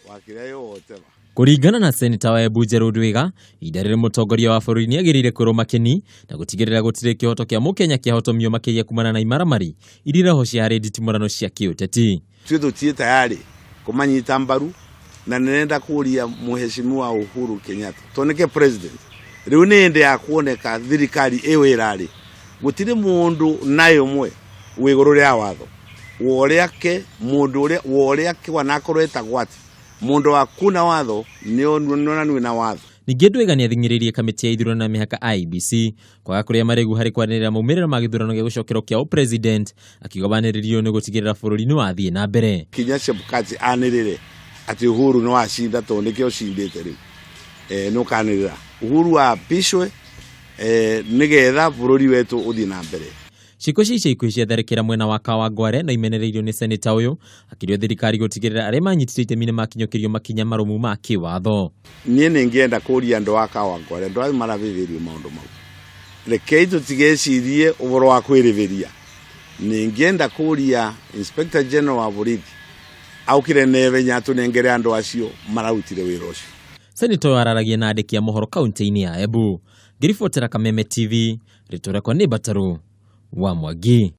Wa kĩrĩa yothe. Kũringana na Seneta wa Embu Gerald Wĩga, ihinda rĩrĩ mũtongoria wa bũrũri nĩagĩrĩire kwĩrwo makeni na gũtigĩrĩra gũtirĩ kĩhoto kĩa mũkenya kĩahotomio makĩria kumana na imaramari iria irohocia harĩ nditimũrano cia kĩũteti. Ithuĩ tũtirĩ tayarĩ kũmanyita mbaru na nĩrenda kũria mũheshimiwa Uhuru Kenyatta tondũ nĩke president rĩu nĩ hĩndĩ ya kuoneka thirikari ĩyo ĩrarĩ gũtirĩ mũndũ na ĩmwe wĩ igũrũ rĩa watho worĩake mũndũ ũrĩa worĩake wanakorwo etagwo atĩ mũndũ wa kuna watho nĩonaniwe na watho. Ningĩ Ndwiga nĩathing'ĩrĩirie kamĩtĩ ya ithurano na mĩhaka IEBC kwaga kũrĩa marĩgu harĩ kwanĩrĩra maumĩrĩra ma gĩthurano gĩa gũcokerwo kĩa ũpresident, akiuga wanĩrĩri ũyũ nĩ gũtigĩrĩra bũrũri nĩ wathiĩ na mbere. Kinya Chebukati anĩrĩre atĩ Uhuru nĩ wacinda tondũ nĩkĩo ũcindĩte rĩu e, nĩ ũkanĩrĩra Uhuru apishwe e, nĩgetha bũrũri wetũ ũthiĩ na mbere. Ciĩko cia ica ikuhĩ cia tharĩkĩra mwena wa Kawangware no imenereirio nĩ seneta ũyũ, akĩũria thirikari gũtigĩrĩra arĩa manyitire itemi nĩ makinyũkĩrio makinya marũmu ma kĩwatho. Niĩ nĩngĩenda kũria andũ a Kawangware, andũ aya maravĩvĩrio maũndũ mau, rekei tũtigecirie ũhoro wa kwĩrĩvĩria. Nĩngĩenda kũria Inspector General wa borithi aũkĩre nethenya atũnengere andũ acio mararutire wĩra ũcio. Seneta ũyũ araragia na andĩki a mohoro kaunti-inĩ ya Embu. Ngĩribotera Kameme TV, rĩtwa rĩakwa nĩ Mbatarũ wa Mwangi.